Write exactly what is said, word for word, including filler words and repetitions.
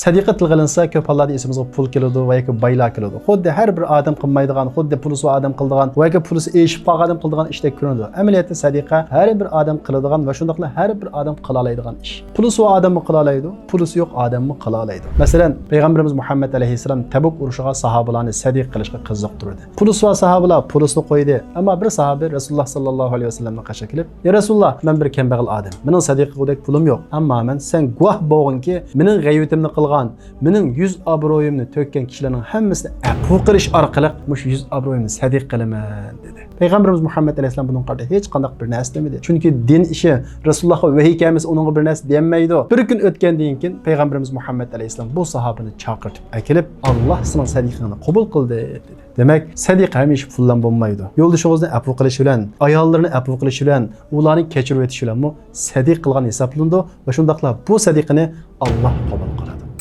سەدىقە تىلغا ئېلىنسا، كۆپ ھاللاردا ئېسىمىزگە پۇل كېلىدۇ ۋە ياكى بايلار كېلىدۇ. خۇددى ھەر بىر ئادەم قىلمايدىغان، خۇددى پۇلىسى بار ئادەم قىلىدىغان ۋە ياكى پۇلىسى ئېشىپ قالغان ئادەم قىلىدىغان ئىشتەك كۆرۈنىدۇ. ئەمەلىيەتتە سەدىقە ھەر بىر ئادەم قىلىدىغان ۋە شۇنداقلا ھەر بىر ئادەم قىلالايدىغان ئىش. پۇلىسى بار ئادەممۇ قىلالايدۇ، پۇلىسى يوق ئادەممۇ قىلالايدۇ. مەسىلەن، پەيغەمبىرىمىز مۇھەممەد ئەلەيھىسسالام تەبۇك ئۇرۇشىغا ساھابىلارنى سەدىقە قىلىشقا قىزىقتۇردى. پۇلىسى بار ساھابىلار پۇلىسىنى قويدى. ئەمما بىر ساھابى رەسۇلۇللا ساللاللاھۇ ئەلەيھى ۋەسەللەمنىڭ قېشىغا كېلىپ، يا رەسۇلۇللا، مەن بىر كەمبەغەل ئادەم. مېنىڭ سەدىقە قىلغۇدەك پۇلۇم يوق. ئەمما مەن سەن گۇۋاھ بولغىنكى، مېنىڭ غەيۋىتىمنى قىلغان، مېنىڭ يۈز ئابرۇيۇمنى تۆككەن كىشىلەرنىڭ ھەممىسىنى ئەپۇ قىلىش ئارقىلىق مۇشۇ يۈز ئابرۇيۇمنى سەدىقە قىلىمەن، دېدى. پەيغەمبىرىمىز مۇھەممەد ئەلەيھىسسالام بۇنىڭغا قارىتا ھېچقانداق بىر نەرسە دېمىدى. چۈنكى دىن ئىشى، رەسۇلۇللاھقا ۋەھىي كەلمىسە ئۇنىڭغا بىر نەرسە دېيەلمەيدۇ. بىر كۈن ئۆتكەندىن كېيىن پەيغەمبىرىمىز مۇھەممەد ئەلەيھىسسالام بۇ ساھابىنى چاقىرتىپ ئەكېلىپ، ئاللاھ سېنىڭ سەدىقىڭنى قوبۇل قىلدى، دېدى. دېمەك، سەدىقە ھەمىشە پۇل بىلەن بولمايدۇ. يولدىشىڭىزنى ئەپۇ قىلىش بىلەن، ئاياللىرىنى ئەپۇ قىلىش بىلەن، ئۇلارنى كەچۈرۈۋېتىش بىلەنمۇ سەدىقە قىلغان ھېسابلىنىدۇ ۋە شۇنداقلا بۇ سەدىقىنى ئاللاھ قوبۇل قىلىدۇ.